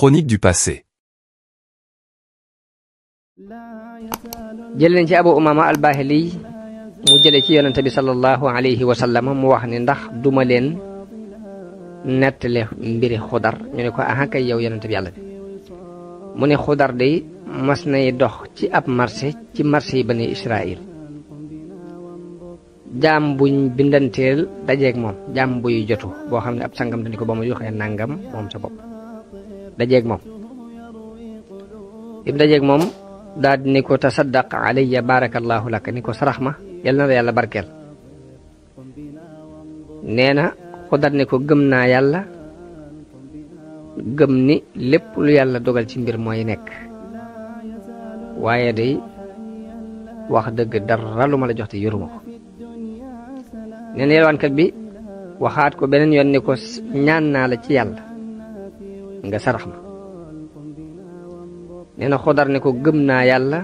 Chronique du passé. jël nañ ci Abu Umaama al-Baahili mu jële ci yonente bi sallallahu alayhi wa sallam mu wax ni ndax duma leen nettali mbiri Xudar ñu ne ko aha kay yow yonente bi yàlla bi mu ne Xudar day mas nay dox ci ab marché ci marché yi bani Israël jaam buñ bindanteel dajeeg moom jaam buy jotu boo xam ne ab sangam dañu ko ba mu joxee nangam moom sa bopp dajeeg moom im dajeeg moom daal di ni ko tasaddaq alayya barakallahu laka ni ko sarax ma yal na la yàlla barkeel nee na Xudar ni ko gëm naa yàlla gëm ni lépp lu yàlla dogal ci mbir mooy nekk waaye day wax dëgg dara lu ma la jox te yoruma ko nee na yelwaankat bi waxaat ko beneen yoon ni ko ñaan naa la ci yàlla nga sarax ma nee na Xudar ne ko gëm naa yàlla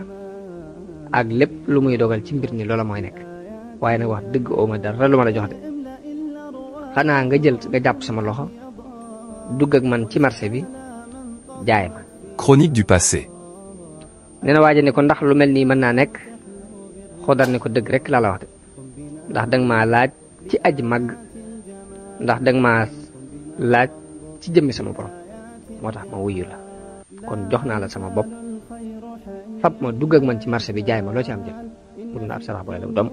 ak lépp lu muy dogal ci mbir ni loola mooy nekk waaye nag wax dëgg ooma dara lu ma la jox de xanaa nga jël nga jàpp sama loxo dugg ak man ci marché bi jaay ma. Chronique du passé. nee na waaja ne ko ndax lu mel nii mën naa nekk Xudar ne ko dëgg rek laa la wax de ndax danga maa laaj ci aj mag ndax danga maa laaj ci jëmmi sama borom moo tax ma wuyu la kon jox naa la sama bopp fab ma dugg ak man ci marché bi jaay ma loo ci am jël pour na ab sarax boole la doom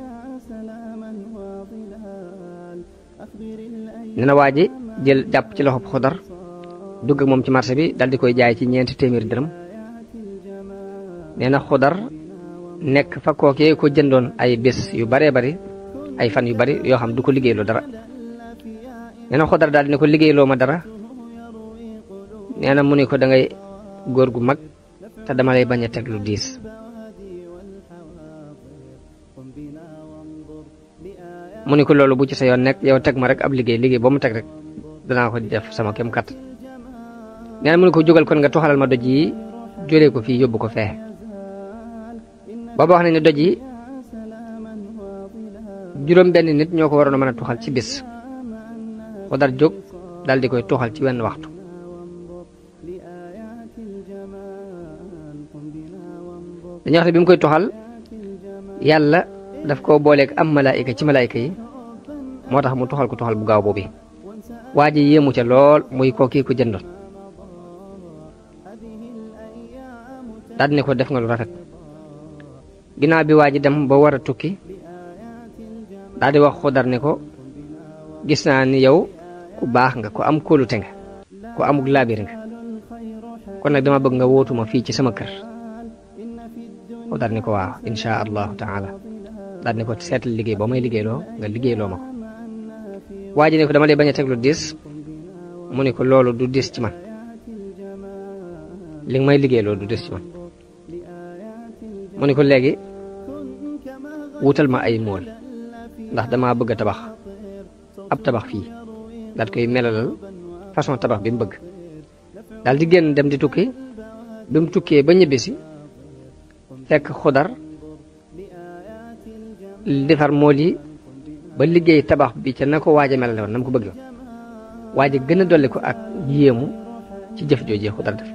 nee na waa ji jël jàpp ci loxo Xudar dugg ak moom ci marché bi dal di koy jaay ci 4 téeméeri dërëm nee na Xudar nekk fa kookee ko jëndoon ay bés yu baree bari ay fan yu bari yoo xam du ko liggéeyloo dara nee na Xudar daal di ne ko liggéeyloo ma dara nee na mu ne ko da ngay góor gu mag te dama lay bañ a teg lu diis mu ne ko loolu bu ci sa yoon nekk yow teg ma rek ab liggéey boo mu teg rek danaa ko def sama kem kat nee na mu ne ko jógal kon nga tuxalal ma doj yi jëlee ko fii yóbbu ko fee booba wax nañ ne doj yi juróom benn nit ñoo ko waroon a mën a tuxal ci bis Xudar jóg daal di koy tuxal ci wenn waxtu dañuy wax ne bi mu koy tuxal yàlla daf koo booleeg am malaayika ci malaayika yi moo tax mu tuxal ko tuxal bu gaaw boobu waa ji yéemu ca lool muy kooki ko jëndoon daal di ne ko def nga lu rafet ginnaaw bi waa ji dem ba war a tukki daal di wax Xudar ne ko gis naa ni yow ku baax nga ku am kóolute nga ku amug laabir nga kon nag dama bëgg nga wootuma fii ci sama kër Xudar ne ko waaw insha allahu taala daal ne ko seetal liggéey boo may liggéeyloo nga liggéeyloo ma ko waa ji ne ko dama lay bañ a teg lu diis mu ne ko loolu du diis ci man li nga may liggéeyloo du diis ci man mu ne ko léegi wutal ma ay mool ndax dama bëgg a tabax ab tabax fii daal koy melalal façon tabax bi mu bëgg daal di génn dem di tukki bi mu tukkee ba ñibbisi fekk Xudar defar mool yi ba liggéey tabax bi ca na ko waaja melale woon na mu ko bëgg waaja gën a dolli ko ak yéemu ci jëf joojee Xudar def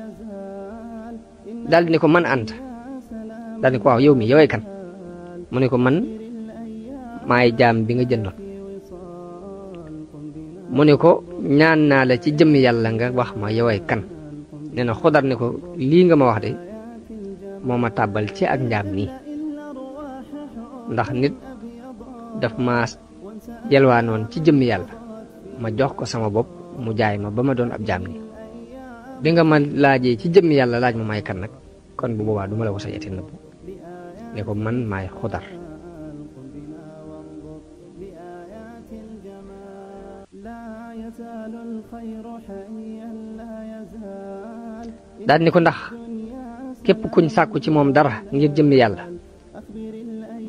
daal di ne ko man Anta daal di ko waaw yow mi yoway kan mu ne ko man maay jaam bi nga jëndoon mu ne ko ñaan naa la ci jëmmi yàlla nga wax ma yoway kan nee na Xudar ne ko lii nga ma wax de moo ma tàbbal ci ak njaam nii ndax nit daf ma yelwaanoon ci jëmmi yàlla ma jox ko sama bopp mu jaay ma ba ma doon ab jaam nii bi nga ma laajee ci jëmmi yàlla laaj ma may kan nag kon bu boobaa du ma la ko sañati nëbbu ne ko man maay Xudar daal ni ko ndax képp kuñ sàkku ci moom dara ngir jëmmi yàlla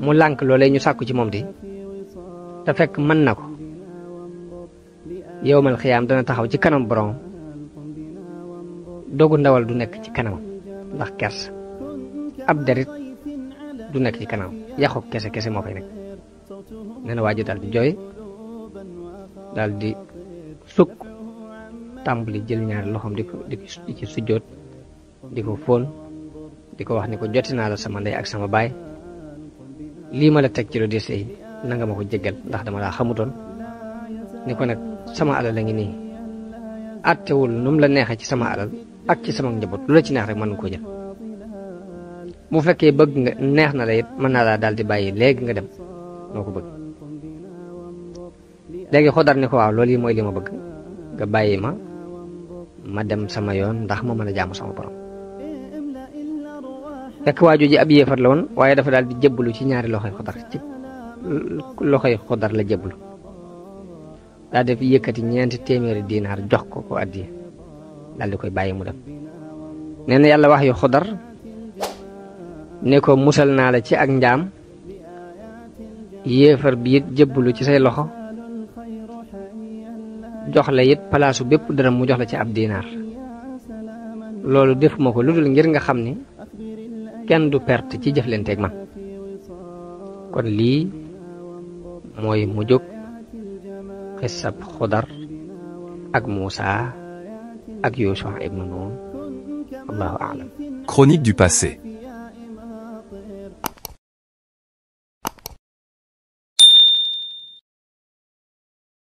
mu lànk loolee ñu sàkku ci moom di te fekk mën na ko yowmal xiyaam dana taxaw ci kanam borom dogu ndawal du nekk ci kanamam ndax kers ab derit du nekk ci kanam yaxu kese moo fay nekk nee na waa ji daal di jooy daal di sukk tàmbali jël ñaari loxoom di ci sujjóot di ko fóon di ko wax ni ko joti naa la sama ndey ak sama baay lii ma la teg ci lu des yi na nga ma ko jéggal ndax dama laa xamutoon ni ko nag sama alal la ngi nii àttewul nu mu la neexee ci sama alal ak ci sama njaboot lu la ci neex rek mën nga ko jël bu fekkee bëgg nga neex na la it mën naa laa daal di bàyyi léegi nga dem noo ko bëgg léegi Xodar ni ko waaw loolu yi mooy li ma bëgg nga bàyyi ma dem sama yoon ndax ma mën a jaamu sama borom fekk waaju ji ab yéefar la woon waaye dafa daal di jébbalu ci ñaari loxoy Xodar ci loxoy Xodar la jébbalu daal di yëkkati 400 dinaar jox ko addiya daal di koy bàyyi mu dem nee na yàlla wax yu Xodar ne ko musal naa la ci ak njaam yéefar bi it jébbalu ci say loxo jox la it palaasu bépp dërëm mu jox la ci ab dinaar loolu defuma ko lu dul ngir nga xam ni kenn du perte ci jëflanteeg man kon lii mooy mu jóg xisab Xodar ak Muusa ak Yuusha ibnu Nun Allahu a'lam. Chronique du passé.